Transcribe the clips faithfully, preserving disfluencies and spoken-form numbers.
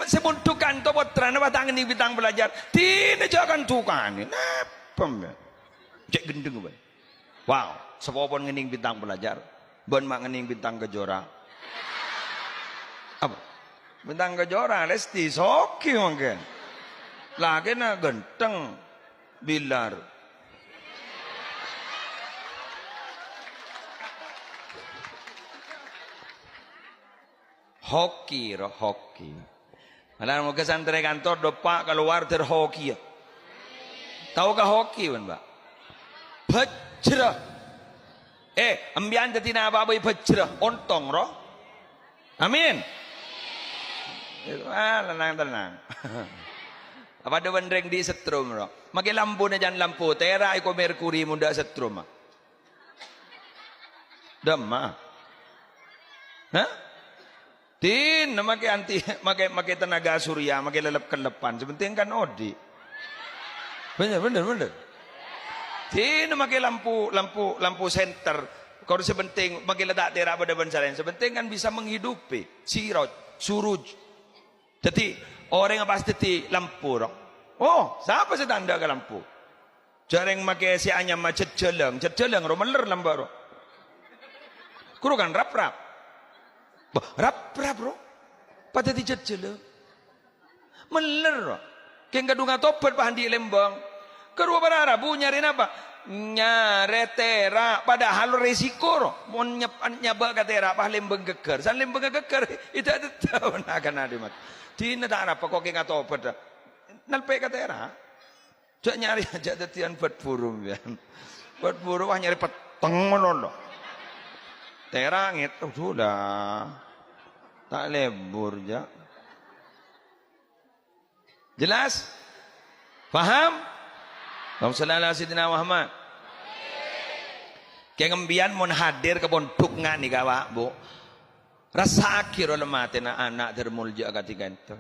Sè mondhuk kanto pottrana pas ta' ngennèng bintang pelajar. Dinah jhâ' kan dukanè. Napa, mè'? Cè' ghendheng, bân. Wow, sapopon ngennèng bintang pelajar. Bân ma' ngennèng bintang kejora. Apa? Bintang kejora, Lesti, soghi mangkèn. Lakèna ghântheng, bilar. Hoki, ro, hoki. Malah moghâ santrè kanto dâpa' kalowar dâr hoki, yâ. Tao ka hoki, bân, Pak? Bhâjrâ. Eh, empèyan dhâddhina apa bhâi bhâjrâ? Ontong, ro? Amin. Ah, tenang, tenang. Apa adâ' bân rèng dhi' setrum, ro? Makè lampuna jân lampu tèra' èko merkuri mon dâ' setrum, ah. Dâmma. Hah? Dinah makè anti, makè, makè tenaga surya, makè lelep-kellepan. Sè pentèng kan odi'. Bhender, bhender, bhender. Dinah makè lampu, lampu, lampu senter. Kor sè pentèng, makè la ta' tèra' padâ bân sè laèn. Sè pentèng kan bisa menghidupi. Siroj, suruj. Dhâddhi, orèng pas dhâddhi lampu, ro. Oh, sapa sè ta' endâ' ka lampu? Jhâ' rèng makè sè anyama jhâjhâlâng. Jhâjhâlâng, ro, mèller lambâ', ro. Kuro kan rap-rap. Bâh, rap-rap, ro. Pas dhâddhi jhâjhâlâng. Mèller, ro. Kèng kadhung atobhât pas andi' lèmbâng. Karowa para rabu nyarè napa? Nyarè tèra'. Padahal resiko, ro. Mon nyep-, nyabâ' ka tèra' pas lèmbâng ghâggâr. San lèmbâng ghâggâr, èdâ'-dâddâ' na kana' dimat. Dinah ta' arapa kok kèng atobhât, dâ. Nalpè' ka tèra'. Jhâ' nyarè, jhâ' dhâddhiyân bât buru, yâ. Bât buru, wah, nyarè petteng ngono, lo. Tèra' ngèt-, aduh, la. Ta' lebur, jhâ'. Jelas? Paham? Allahumma shalli ala Sayyidina Muhammad. Kèng empèyan mon hadir ka pondhuk nga' nèka, Pak, Bu. Rassa'aghi, ro, la matèna ana' dâr molja akadhi ka'ènto.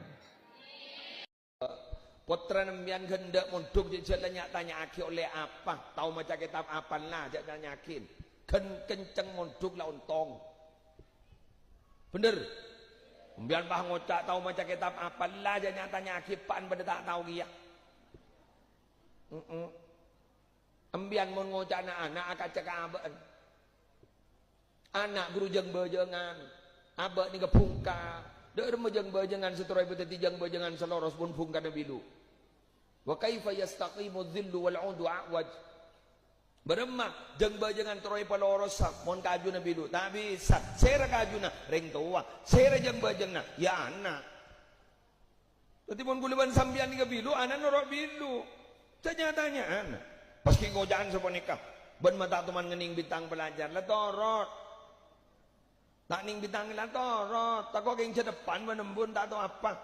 Pottrana empèyan ghândhâ' mondhuk jhâ' la nya-tanya'aghi ollè apa, tao maca kètab apalla, jhâ' tanya'aghi. Ghân kenceng mondhuk la ontong. Bhender? Empèyan pas ngoca' tao maca kètab apalla, jhâ' nya-tanya'aghi, eppa'en padâ ta' tao kèya. Mm-mm. Empèyan mon ngoca'na ana' akaca ka abâ'en. Ana' ghuru jâng-bâjângan, abâ' nèka bhungka. Dâ' remma jâng-bâjângan sè terro èpadhâddhi jâng-bâjângan sè loros mon bhungkana bilu? Wa kaifa yastaqimu dhillu wal 'udu a'waj? Bârâmma jâng-bâjângan terro èpalorosa mon kajuna bilu? Ta' bisa. Sèra kajuna? Rèng towa. Sèra jâng-bâjânganna? Yâ ana'. Dhâddhi, mon kaulâ bân sampèyan nèka bilu, ana' noro' bilu. Tanya-tanya'an. Pas ghi' ngoca'an sapanèka, "Bân ma' ta' toman ngennèng bintang pelajar." La torot. Ta' nèng bintang la torot. Tako' kèng jhâ' deppan bân embun ta' tao apa.